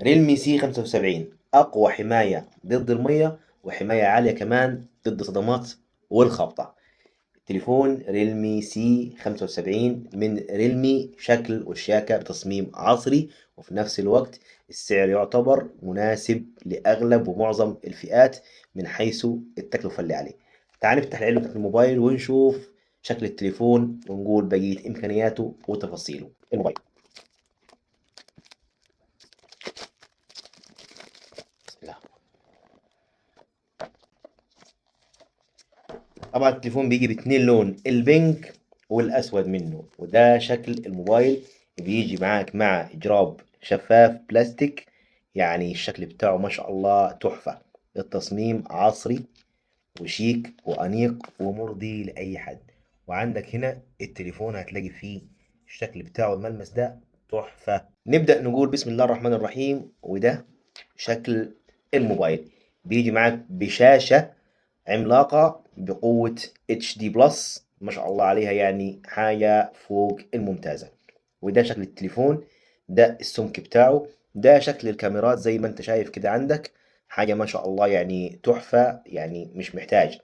Realme C 75 اقوى حماية ضد المية وحماية عالية كمان ضد الصدمات والخبطه. تليفون Realme C 75 من Realme، شكل وشياكه بتصميم عصري، وفي نفس الوقت السعر يعتبر مناسب لاغلب ومعظم الفئات من حيث التكلفة اللي عليه. تعال نفتح العلبة بتاعت الموبايل ونشوف شكل التليفون ونقول بقية امكانياته وتفاصيله. الموبايل بسم الله. طبعا التليفون بيجي باتنين لون، البينك والاسود منه، وده شكل الموبايل. بيجي معاك مع جراب شفاف بلاستيك، يعني الشكل بتاعه ما شاء الله تحفة. التصميم عصري وشيك وأنيق ومرضي لأي حد. وعندك هنا التليفون هتلاقي فيه الشكل بتاعه الملمس ده تحفة. نبدأ نقول بسم الله الرحمن الرحيم. وده شكل الموبايل، بيجي معاك بشاشة عملاقة بقوة HD plus ما شاء الله عليها، يعني حاجة فوق الممتازة. وده شكل التليفون، ده السمك بتاعه، ده شكل الكاميرات زي ما انت شايف كده، عندك حاجة ما شاء الله يعني تحفة، يعني مش محتاج.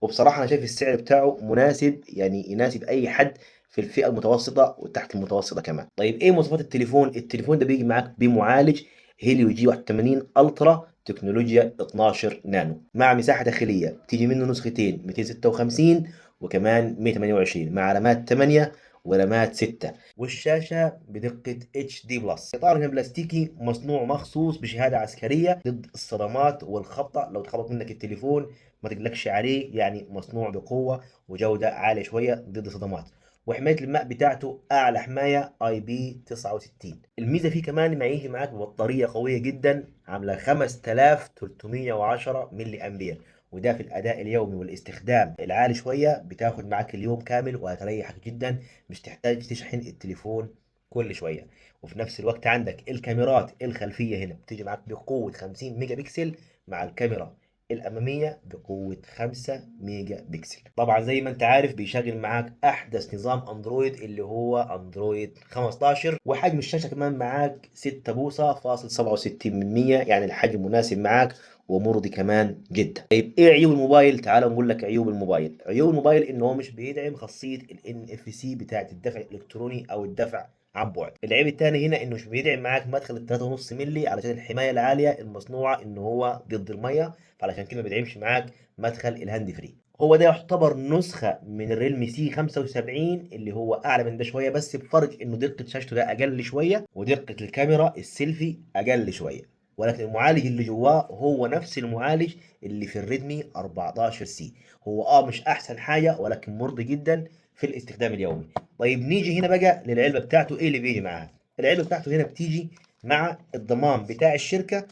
وبصراحة أنا شايف السعر بتاعه مناسب، يعني يناسب أي حد في الفئة المتوسطة وتحت المتوسطة كمان. طيب إيه مواصفات التليفون؟ التليفون ده بيجي معاك بمعالج Helio G 81 Ultra، تكنولوجيا 12 نانو، مع مساحة داخلية بتيجي منه نسختين 256 وكمان 128، مع رامات 8 ورامات 6، والشاشة بدقة HD plus. إطار هنا بلاستيكي مصنوع مخصوص بشهادة عسكرية ضد الصدمات والخبطة، لو اتخبط منك التليفون ما تقلقش عليه، يعني مصنوع بقوة وجودة عالية شوية ضد الصدمات. وحماية الماء بتاعته أعلى حماية IP 69. الميزة فيه كمان ما يجي معاك ببطارية قوية جدا عاملة 5310 ملي أمبير، وده في الأداء اليومي والاستخدام العالي شوية بتاخد معاك اليوم كامل وهتريحك جدا، مش تحتاج تشحن التليفون كل شوية. وفي نفس الوقت عندك الكاميرات الخلفية هنا بتيجي معاك بقوة 50 ميجا بكسل، مع الكاميرا الأمامية بقوة 5 ميجا بكسل. طبعا زي ما انت عارف بيشغل معاك أحدث نظام أندرويد اللي هو أندرويد 15، وحجم الشاشة كمان معاك ستة بوصة فاصل سبعة وستين من مية، يعني الحجم مناسب معاك ومرضي كمان جدا. طيب ايه عيوب الموبايل؟ تعال نقول لك عيوب الموبايل. عيوب الموبايل ان هو مش بيدعم خاصية ال NFC بتاعة الدفع الالكتروني او الدفع عن بعد. العيب الثاني هنا انه مش بيدعم معاك مدخل ال تلاتة ونص ملي علشان الحماية العالية المصنوعة ان هو ضد المية، فعلشان كده ما بيدعمش معاك مدخل ال hand free. هو ده يعتبر نسخة من ال Realme C 75 اللي هو أعلى من ده شوية، بس بفرق إنه دقة شاشته ده أقل شوية ودقة الكاميرا السيلفي أقل شوية، ولكن المعالج اللي جواه هو نفس المعالج اللي في ال Redmi 14 C. هو مش أحسن حاجة ولكن مرضي جدا في الاستخدام اليومي. طيب نيجي هنا بقى للعلبة بتاعته، إيه اللي بيجي معاها؟ العلبة بتاعته هنا بتيجي مع الضمان بتاع الشركة،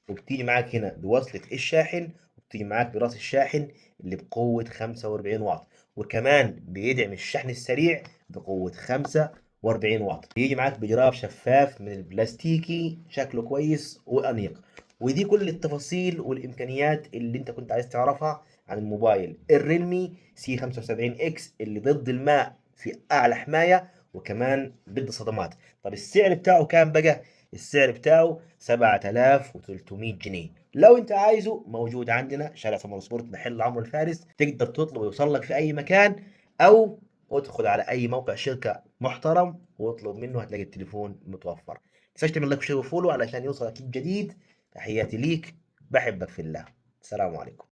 وبتيجي معاك هنا بوصلة الشاحن، وبتيجي معاك براس الشاحن اللي بقوة 45 واط، وكمان بيدعم الشحن السريع بقوة 45 واط. بيجي معاك بجراب شفاف من البلاستيكي شكله كويس وأنيق. ودي كل التفاصيل والإمكانيات اللي انت كنت عايز تعرفها عن الموبايل ال Realme C 75 X اللي ضد الماء في أعلى حماية وكمان ضد الصدمات. طب السعر بتاعه كام بقى؟ السعر بتاعه 7300 جنيه. لو انت عايزه موجود عندنا شارع سمر سبورت محل عمرو الفارس، تقدر تطلب ويوصل لك في اي مكان، او ادخل على اي موقع شركة محترم واطلب منه، هتلاقي التليفون متوفر. ما تنساش تعمل like و share و follow علشان يوصلك الجديد. تحياتي ليك، بحبك في الله، السلام عليكم.